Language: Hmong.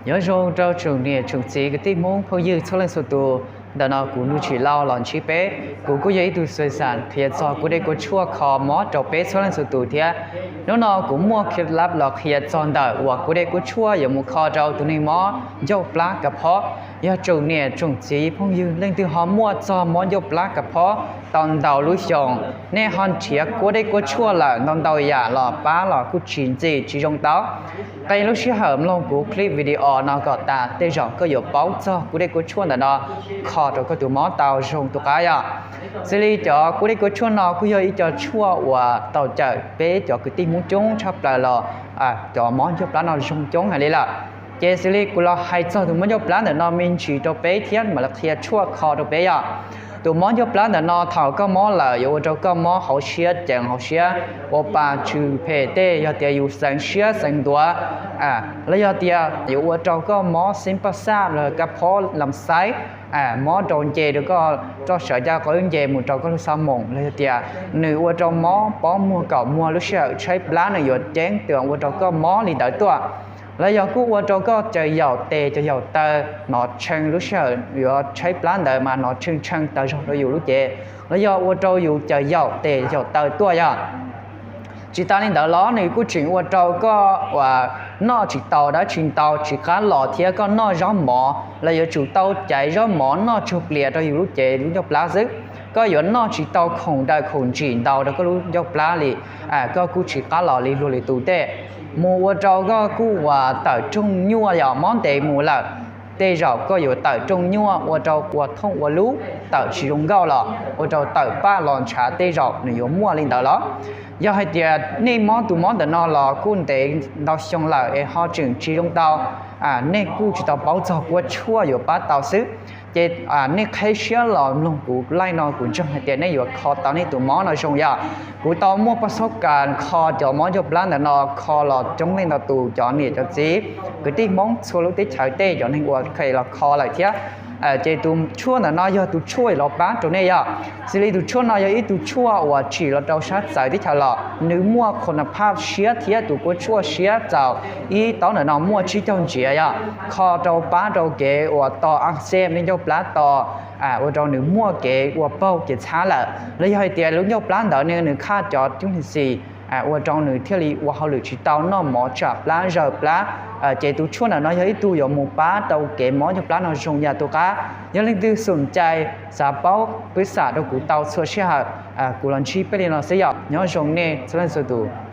Nyob zoo rau tsoom niam tsoom txiv kwv tij Hmoob phooj ywg txhua leej txhua tus. Ntawm no kuv Nuj Tsim Lauj los ntsib peb. Kuv kuj yog ib tug xwm xam qhia txog kuab dej kuab tshuaj kho mob rau peb txhua leej txhua tus thiab. Hnub no kuv muaj khib lab los qhia txog ntawm uas kuab dej kuab tshuaj yuav mus kho rau tus neeg mob ncauj plab kav phob. Yog tsoom niam tsoom txiv phooj ywg leej twg ho muaj txog mob ncauj plab kav phob tau ntau lub xyoos, nej ho nrhiav kuab dej kuab tshuaj lawm ntau ntau yam los pab los kuj tsis ntxim tsis zoo tau. Qee lub sij hawm mloog kuv clip video no kom tas tej zaum koj yuav paub txog kuab dej kuab tshuaj ntawm no kho rau koj tus mob tau zoo tus qab yom. Xws li cov kuab dej kuab tshuaj no kuj yog ib co tshuaj uas tau cawm peb cov kwv tij Hmoob coob tshaj plaws los cov mob ncauj plab no zoo coob heev li lawm. Ces xws li kuv los hais txog tus mob ncauj plab ntawm no me ntsis rau peb thiab mam li qhia tshuaj kho rau peb yom. Tus mob ncauj plab ntawm no thaum koj mob lawm yuav ua rau koj mob hauv siab ceev hauv siab, ua pa tsw phem tej, yog tias yus xeev siab xeev ntuav, los yog tias yuav ua rau koj mob xeeb paj xaj los kav phob lam xaib, mob rau nce rau koj roj sawv caj qo lub nce mus rau koj lub xab moos, los yog tias nws ua rau mob pob muag kaum muag lub sij hawm tshaib plab nws yuav ceeb twm ua rau koj mob li ntawd tuaj. Los yog kuj ua rau koj caws yaum tes caws yaum taw hnov tshee lub sij hawm yuav tshaib plab ntawd mas hnov tshee tshee taws zog rau yus lub cev, los yog ua rau yus caws yaum tes yaum taw tuaj yom. Tsis tas li ntawd los nws kuj tseem ua rau koj uas noj tsis tau dab tsi ntau tsis qab los thiab koj noj zaub mov los yuav tsum tau caiv zaub mov noj tsuag plias rau yus lub cev lub ncauj plab xwb. Koj yuav noj tsis tau khoom daws khoom ntsim ntau rau koj lub ncauj plab li, koj kuj tsis qab los li luag li tus tej. Mus ua rau koj kuj uas tawm rooj nyuaj yom, mob ntev mus lawm, tej zaum koj yuav tawm rooj nyuaj ua rau ua thooj ua lub, tawm tsis zoo nkauj los ua rau tawm paj los ntshav tej zaum nws yuav muaj li ntawd los. Yog hais tias nej mob tus mob ntawm no los kuj ntev ntau xyoo lawm es ho tseem tsis zoo tau, nej kuj tsis tau paub txog kuab tshuaj yuav pab tau xwb. Ces nej qheb siab los mloog kuv live no kuv ntseeg hais tias nej yuav kho tau nej tus mob no zoo yom. Kuv tau muaj paj xob kas kho cov mob ncauj plab ntawm no kho los coob leej ntau tus cov niam cov txiv kwv tij Hmoob txhua lub teb chaws tej cov neeg uas kheev los kho lawm thiab. Ces tus tshuaj ntawm no yog tus tshuaj los pab rau nej yom. Xws li tus tshuaj no yog ib tug tshuaj uas tsim los rau sab txawv teb chaws los nws muaj khon na phaj siab thiab tus kuab tshuaj siab txaus ib taub ntawm no muaj tsib caug ntsiav yom. Kho rau pab rau kev uas to a xeb nej ncauj plab to, ua rau nws muaj kev ua paug kev txhab lawm. Los yog hais tias lub ncauj plab ntawd ne nws khaj cov cub ni xis ua rau nws thiaj li ua hauj lwm tsis tau, noj mov tsam plab zawg plab. Ces tus tshuaj ntawm no yog ib tug yuav mus pab rau kev mob ncauj plab no zoo yam tus qab. Yog leej twg xum cai xav paub pwb xam rau kuv tau txhua sij hawm, kuv los ntsib peb li no xwb yom. Nyob zoo nej txhua leej txhua tus.